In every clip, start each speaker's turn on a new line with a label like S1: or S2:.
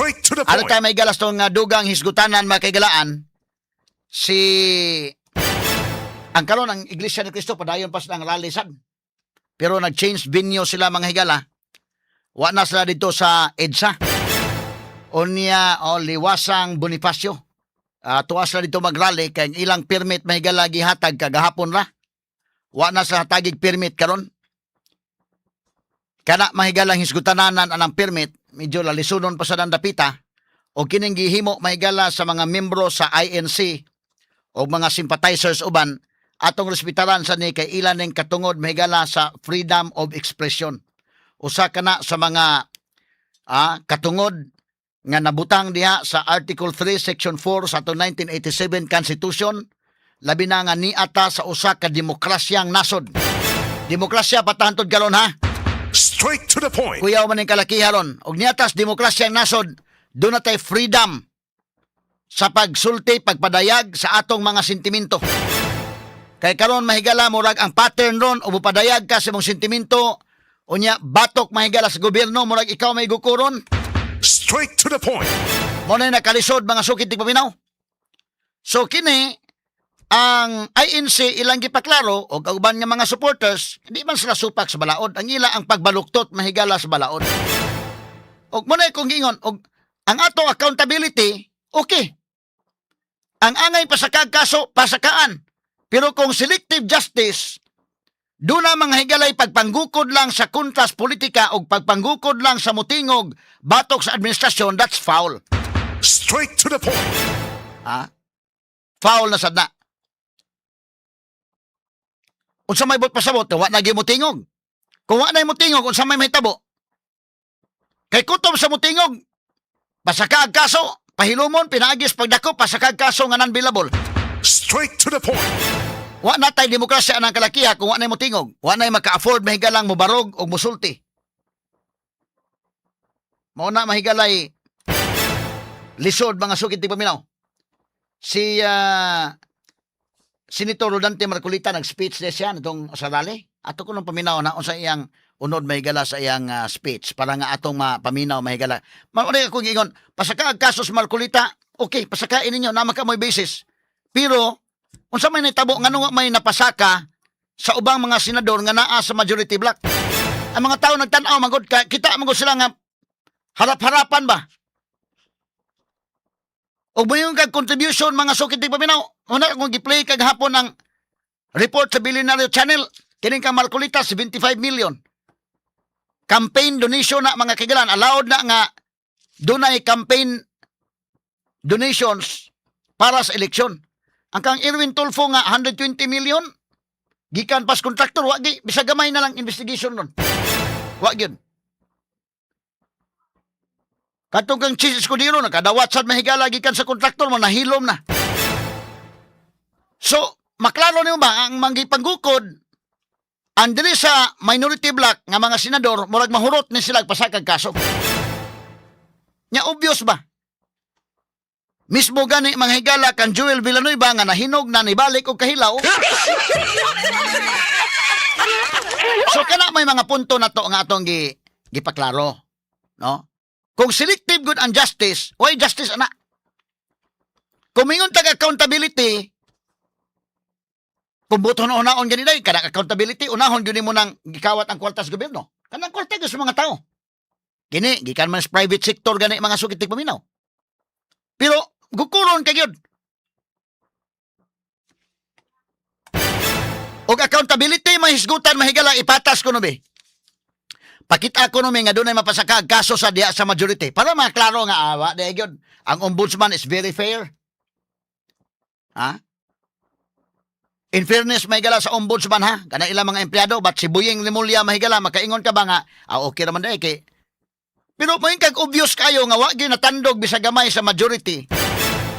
S1: Straight to the
S2: Ano
S1: point.
S2: Tayo may galas tong dugang hisgutanan, mga kaigalaan, si ang karon ang Iglesia ni Cristo padayon pa sila ang rally sad. Pero nag-change venue sila, mga higala. Wa na sila dito sa EDSA. Unya o Liwasang Bonifacio. Tuwa sila dito mag-rally kay ang ilang permit, mahigala, gihatag kagahapon ra. Wa na sila hatagig permit karon. Kana, mahigalang hisgutananan anang permit, medyo lalisunon pa sa dapita o kining gihimo, mahigala, sa mga membro sa INC o mga sympathizers uban, atong respetaran sa ni kay ilan ning katungod, mahigala, sa freedom of expression. Usa kana sa mga katungod nga nabutang diha sa Article 3 Section 4 sa atong 1987 Constitution, labi na nga niata sa usa ka demokrasyang nasod. Demokrasya pa ta hantod karon, ha.
S1: Straight to the point.
S2: Kuyaw man ning kalakiha ron. Og niatas demokrasyang nasod, duna tay freedom sa pagsulti, pagpadayag sa atong mga sentimento. Kay karon, mahigala, murag ang pattern ron o padayag ka sa imong sentimento unya batok, mahigala, sa gobyerno, murag ikaw may gukuron.
S1: Straight to the point.
S2: Mo na nakalisod, mga sukit paminaw. So kini ang INC ilang gipaklaro og ang uban nga mga supporters, hindi man sila supak sa balaod. Ang ila ang pagbaluktot, mahigala, sa balaod. Og mo na kung giingon og ang ato accountability, okay. Ang angay pasakag kaso, pasakaan. Pero kung selective justice, doon na, mga higalay, pagpanggukod lang sa kontras politika o pagpanggukod lang sa mutingog batok sa administrasyon, that's foul.
S1: Straight to the point.
S2: Ha? Foul na sad na. Unsa may buot pasabot, wa na gyud motingog. Kung wa na motingog, unsa may mahitabo? Kay kutob sa mutingog, pasaka ang kaso, pahilumon, pinaagis pagdako, pasaka ang kaso nga non-bailable.
S1: Straight to the point.
S2: Wa na tay demokrasya ang kalakiha kung wa na motingog. Wa na maka-afford, mahigalang, mobarog og musulti. Mao na, mahigalay, lisod, mga sukit paminaw. Si Senator Rodante Marcoleta nag-speech na siya nitong sa rally. Ato ko nung paminaw na unsa iyang unod, mahigala, sa iyang speech para nga atong mapaminaw, mahigala. Mao ako giingon, pasaka ang kaso sa Marcoleta, okay, pasakain ninyo na maka mo'y basis. Pero unsa may nahitabo, ngano nga may napasaka sa ubang mga senador nga naa sa majority bloc? Ang mga tao nagtan-aw magod ka, kita magod sila nga harap-harapan ba? Og moingon kag contribution, mga sukit paminaw. Una kung gi-play kagahapon ang report sa Billionaire Channel, kining kang Marcoleta 75 million. Campaign donation na, mga kaigalan, allowed na nga dunay campaign donations para sa eleksyon. Ang kang Erwin Tulfo nga 120 million gikan pas contractor, wa gi bisag gamay na lang investigation nun. Wa gyud. Katong kang Chiz Escudero nakadawat sad, mahigala, gikan sa kontraktor mo, nahilom na. So, maklaro nimo ba ang manggipanggukod ang diri sa minority bloc nga mga senador, murag mahurot ni sila pasakag kaso. Nya obvious ba? Mismo gani, mga higala, kan Joel Villanueva nga nahinog na nibalik og kahilaw. So kana may mga punto na to nga atong gipaklaro, no? Kung selective good ang justice, why justice ana? Kung mingon tag accountability, kung buto na unahon gani day, kada accountability, unahon gyud nimo nang gikawat ang kwarta sa gobyerno. Kanang kwarta gyud sa mga tao. Kini gikan man sa private sector gani, mga sukit paminaw. Pero gukuron kay gyud. Og accountability mahisgutan, mahigala, ipatas ko no be. Pakita ko no nga dunay mapasaka ang kaso sa diha sa majority para maklaro nga awa di gyud. Ang ombudsman is very fair. Ha? In fairness, mahigala, sa ombudsman, ha, kana ilang mga empleyado, but si Buying Remulla, mahigala, makaingon ka ba nga okay raman dai kay? Pero moingon kag obvious kayo nga wa gyud natandog bisag gamay sa majority.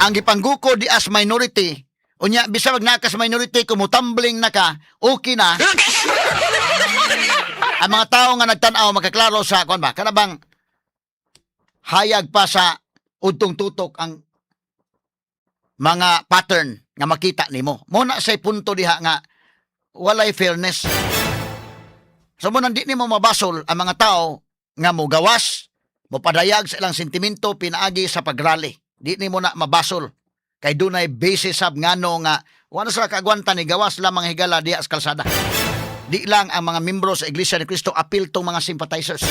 S2: Ang gipangguko di as minority. Unya bisag naa ka sa minority, kung mutumbling na ka, okay na. Ang mga tao nga nagtan-aw makaklaro sa kuan ba? Kana bang hayag pa sa udtong tutok ang mga pattern nga makita nimo. Mo na say punto diha nga walay fairness. So mo nang di nimo mabasol ang mga tao nga mogawas, Mopadayag sa ilang sentimento pinaagi sa pagrally. Di nimo na mabasol. Kay dunay basis sab ngano nga wala sila kaagwanta ni gawas lamang, higala, diya sa kalsada. Di lang ang mga membro sa Iglesia ni Cristo, apil tong mga sympathizers.